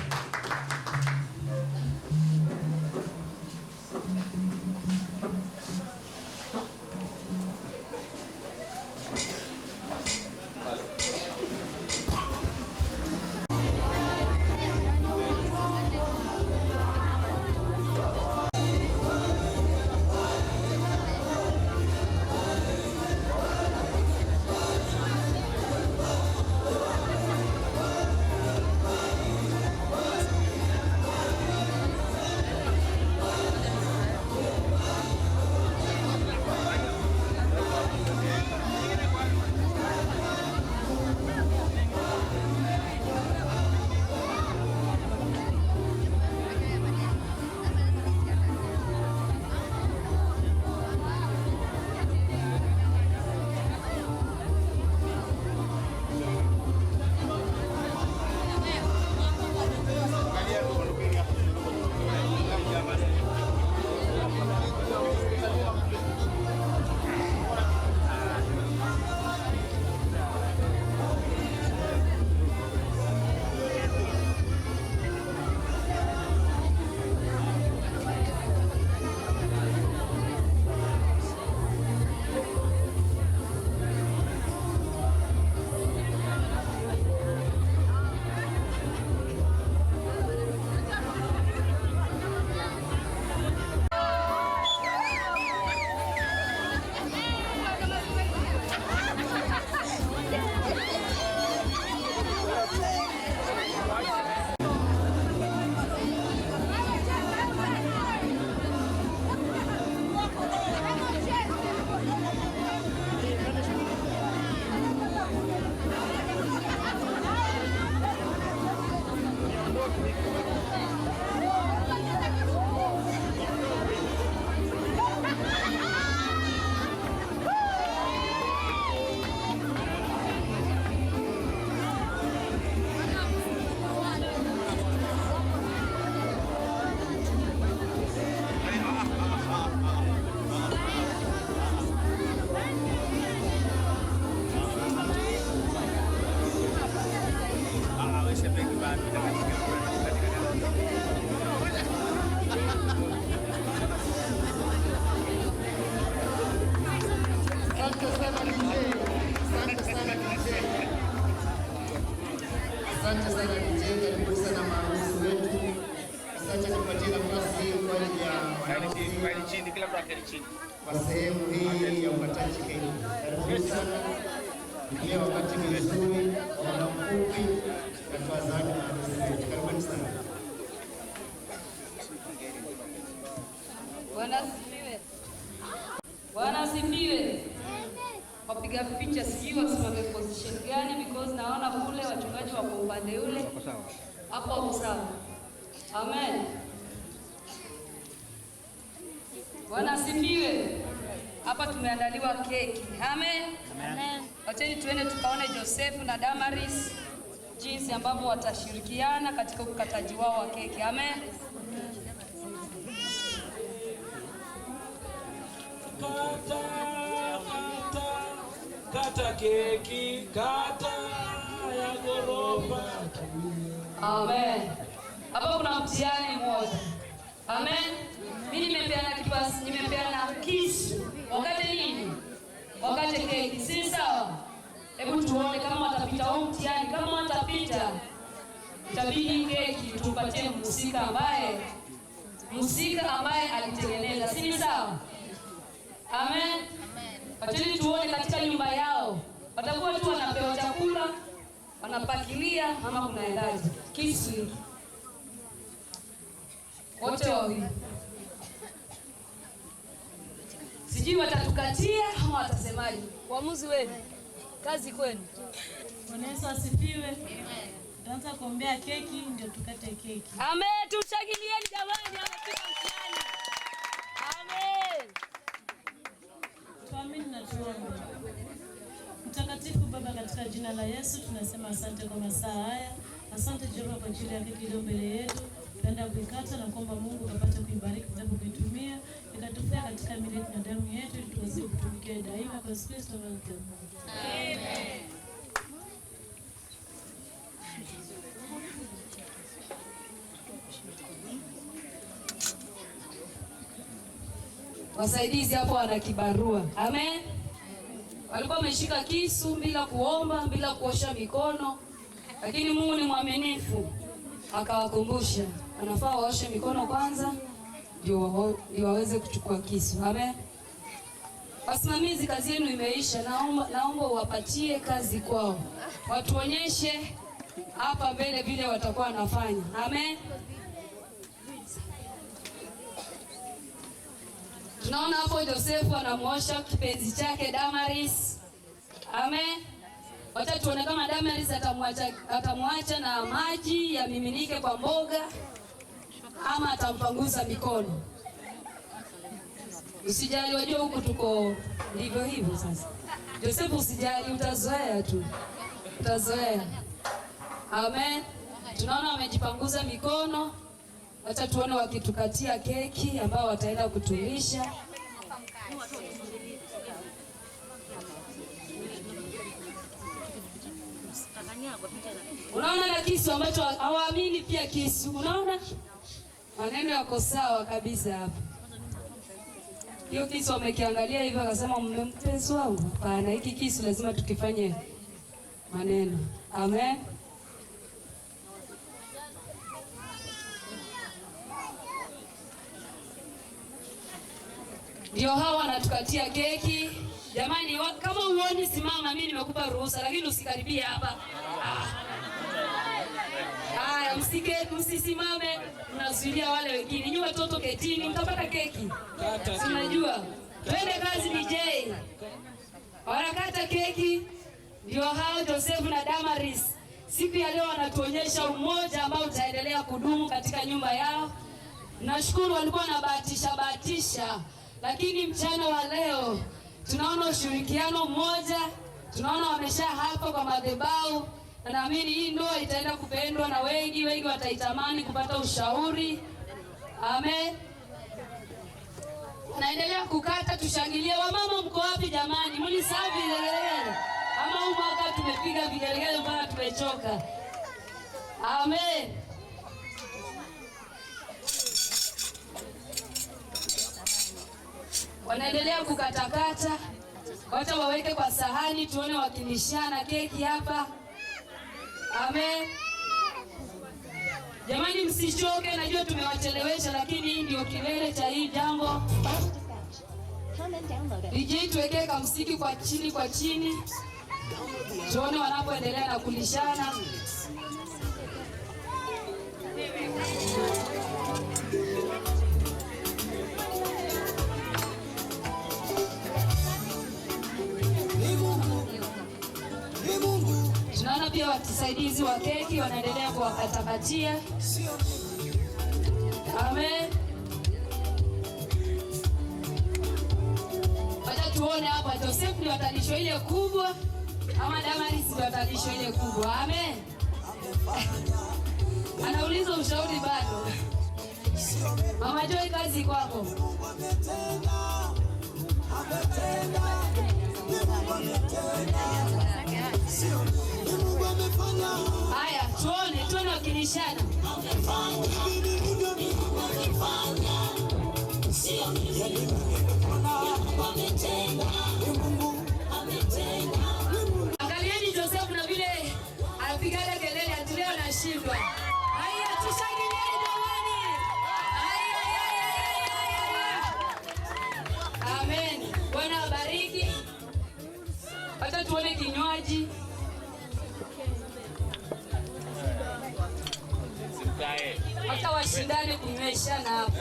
Asante sana DJ. Asante sana DJ. Asante sana DJ, karibu sana maharusi wetu. Asante kupatia nafasi hii kwa ajili ya kwa sehemu hii ya ukataji keki. Karibuni sana. Tukiwa wakati mzuri, muda mfupi na tuwazani maharusi wetu. Karibuni sana. Bwana asifiwe. Bwana asifiwe. Wapiga picha sijui wasimame position gani because naona kule wachungaji wako upande ule. Hapo wako sawa. Amen. Bwana asifiwe. Hapa tumeandaliwa keki. Amen. Amen. Wacheni tuende tukaone Josefu na Damaris jinsi ambavyo watashirikiana katika ukataji wao wa keki. Amen. Kata, kata, kata keki, kata ya gorofa. Amen. Hapa kuna mtihani mmoja. Amen. Mimi nimepeana kipasi, nimepeana kisu. Wakate nini? Wakate keki. Si sawa? Hebu tuone kama watapita huu mtihani. Kama watapita, itabidi keki tupatie mhusika ambaye alitengeneza. Si sawa? Amen. Wacheni tuone katika nyumba yao watakuwa tu wanapewa chakula, wanapakilia ama kunaendaje? Kisu hiki. Wote wawili. Sijui watatukatia ama watasemaje. Uamuzi wenu. Kazi kwenu. Bwana Yesu asifiwe. Tutaanza kuombea keki ndio tukate keki. Amen, tushangilieni jamani, amefika mtihani. Amen. Tuamini na tuombe. Mtakatifu Baba, katika jina la Yesu tunasema asante kwa masaa haya. Asante Jehova kwa ajili ya keki iliyo mbele yetu. Tunaenda kuikata na kuomba Mungu apate kuibariki na kuitumia ikatufaa katika miili yetu na damu yetu ili tuweze kutumikia daima kwa Yesu Kristo Bwana wetu. Amen. Wasaidizi hapo wana kibarua. Amen. Walikuwa wameshika kisu bila kuomba, bila kuosha mikono. Lakini Mungu ni mwaminifu. Akawakumbusha, wanafaa waoshe mikono kwanza ndio waweze kuchukua kisu. Amen. Wasimamizi, kazi yenu imeisha. Naomba uwapatie kazi kwao. Watuonyeshe hapa mbele vile watakuwa wanafanya. Amen. Tunaona hapo Josefu anamuosha kipenzi chake Damaris. Amen. Wacha tuone kama Damaris atamwacha na maji yamiminike kwa mboga ama atampanguza mikono. Usijali, wajua huku tuko ndivyo hivyo sasa. Josefu usijali, utazoea tu. Utazoea. Amen. Tunaona wamejipanguza mikono. Wacha tuone wakitukatia keki ambao wataenda kutulisha. Unaona na kisu ambacho hawaamini pia kisu. Unaona? Maneno yako sawa kabisa hapa. Hiyo kisu wamekiangalia hivyo akasema mpenzi wangu, hapana, hiki kisu lazima tukifanye maneno. Amen. Ndio hawa wanatukatia keki. Jamani, kama uoni simama, mimi nimekupa ruhusa, lakini usikaribie hapa. Haya, msisimame, mnazuilia wale wengine. Nyinyi watoto ketini, mtapata keki. Unajua. Twende kazi DJ. Wanakata keki. Ndio hao Joseph na Damaris. Siku ya leo wanatuonyesha umoja ambao utaendelea kudumu katika nyumba yao. Nashukuru walikuwa wanabahatisha, lakini mchana wa leo tunaona ushirikiano mmoja, tunaona wamesha hapa kwa madhabahu. Na naamini hii ndoa itaenda kupendwa na wengi, wengi wataitamani kupata ushauri. Amen. Naendelea kukata, tushangilie. Wamama mko wapi jamani? Mlisahau vigelegele? Ama huu mwaka tumepiga vigelegele mpaka tumechoka. Amen. Wanaendelea kukatakata. Wacha waweke kwa sahani tuone wakilishana keki hapa. Amen. Jamani msichoke, najua tumewachelewesha, lakini hii ndio kilele cha hii jambo. DJ tuwekee kamsiki kwa chini kwa chini. Tuone wanapoendelea na kulishana. Tunaona pia wasaidizi wa keki wanaendelea kuwakatakatia. Amen. Wacha tuone hapa Joseph ni watalishwa ile kubwa ama Damaris ni watalishwa ile kubwa. Amen. Anauliza ushauri bado. Mama Joy, kazi kwako. Haya, wakilishana. Angalieni Joseph na vile anapigana kelele ati leo anashindwa. Haya, tushangilieni jamani. Haya, haya, haya, haya. Amen. Bwana abariki. Wacha tuone kinywaji. Hata washindane kunyweshana hapo.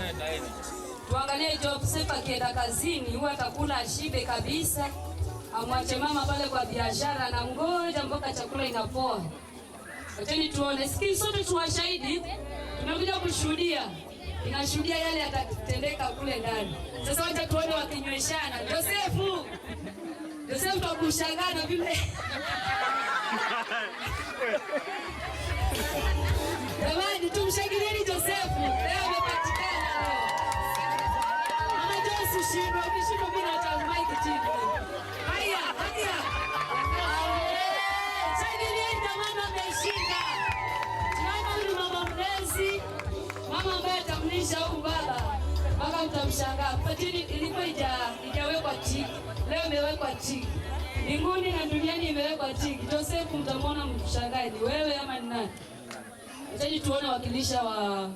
Tuangalie Joseph akienda kazini, huwa atakula ashibe kabisa. Amwache mama pale kwa biashara na ngoja mpaka chakula inapoa. Wacheni tuone, sisi sote tuwashahidi, tumekuja kushuhudia. Inashuhudia yale yatatendeka kule ndani. Sasa wacha tuone wakinyweshana. Josefu, Josefu tutakushangaa na vile. Jamani, tumshangilieni Josefu. Leo amepatikana leo. Mama Joyce, ushindwe, ukishindwa mimi naacha mic chini. Haya, haya. Amen. Shangilieni jamani, ameshinda. Tunaona huyu mama mlezi, mama ambaye atamlisha huyu baba mpaka mtamshangaa. Patini ilikuwa haijawekwa tiki, leo imewekwa tiki. Mbinguni na duniani imewekwa tiki. Joseph mtamwona mshangae, ni wewe ama ni nani? Wachaji tuone wakilisha wa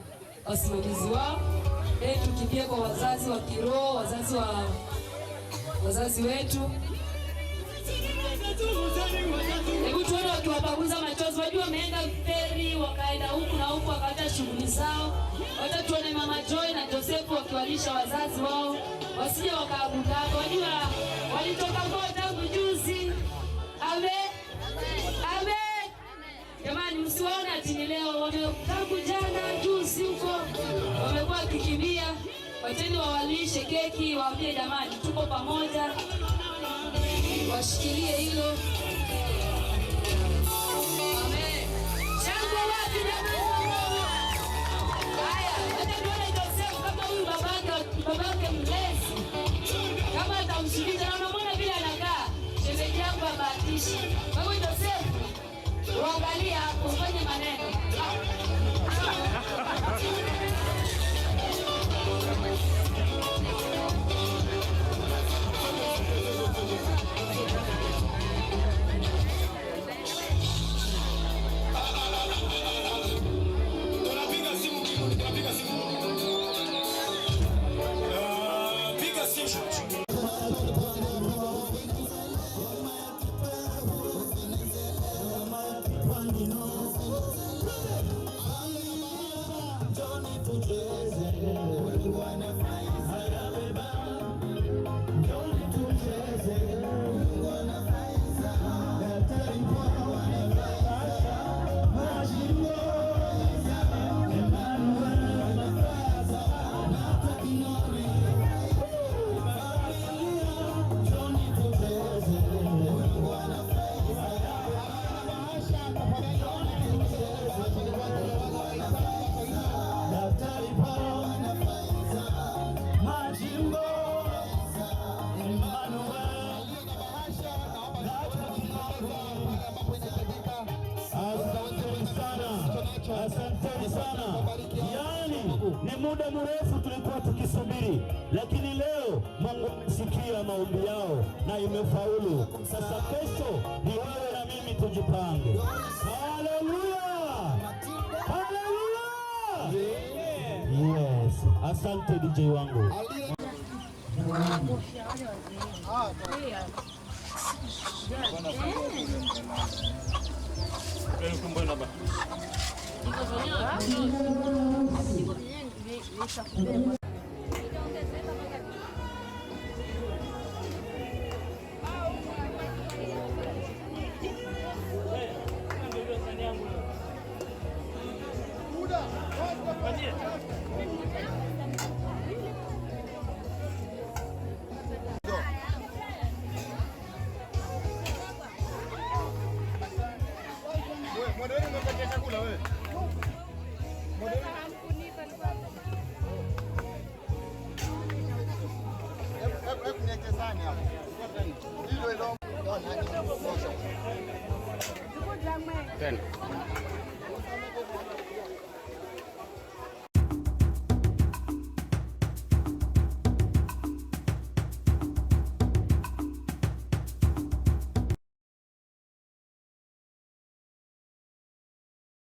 wasimamizi wao. Tukimbie kwa wazazi wa kiroho, wazazi wetu. Hebu tuone wakiwapanguza machozi. Wajua wameenda feri, wakaenda huku na huku, wakaacha shughuli zao. Wacha tuone Mama Joy na Joseph wakiwalisha wazazi wao, wasije wakaaguka hapo. Wajua walitoka kwao tangu juzi. Amen. Amen. Jamani, msiwaone ati ni leo, tangu jana juzi huko wamekuwa wakikimbia. Wacheni wawalishe keki, waambie jamani tuko pamoja. Washikilie hilo. Amen. Shangwe wapi jamani? Haya, wacha tuone Joseph kama huyu babake mlezi kama atamshikisha, na unamwona vile anakaa. Shemeji yangu abahatishi. Babu Joseph, uangalie hapo, ufanye maneno. Tunapiga simu Kiguni, tunapiga simu. Piga simu. Asanteni sana. Yaani ni muda mrefu tulikuwa tukisubiri, lakini leo Mungu amesikia maombi yao na imefaulu. Sasa kesho ni wewe na mimi tujipange. Haleluya! Haleluya! Yes, asante DJ wangu. Ten.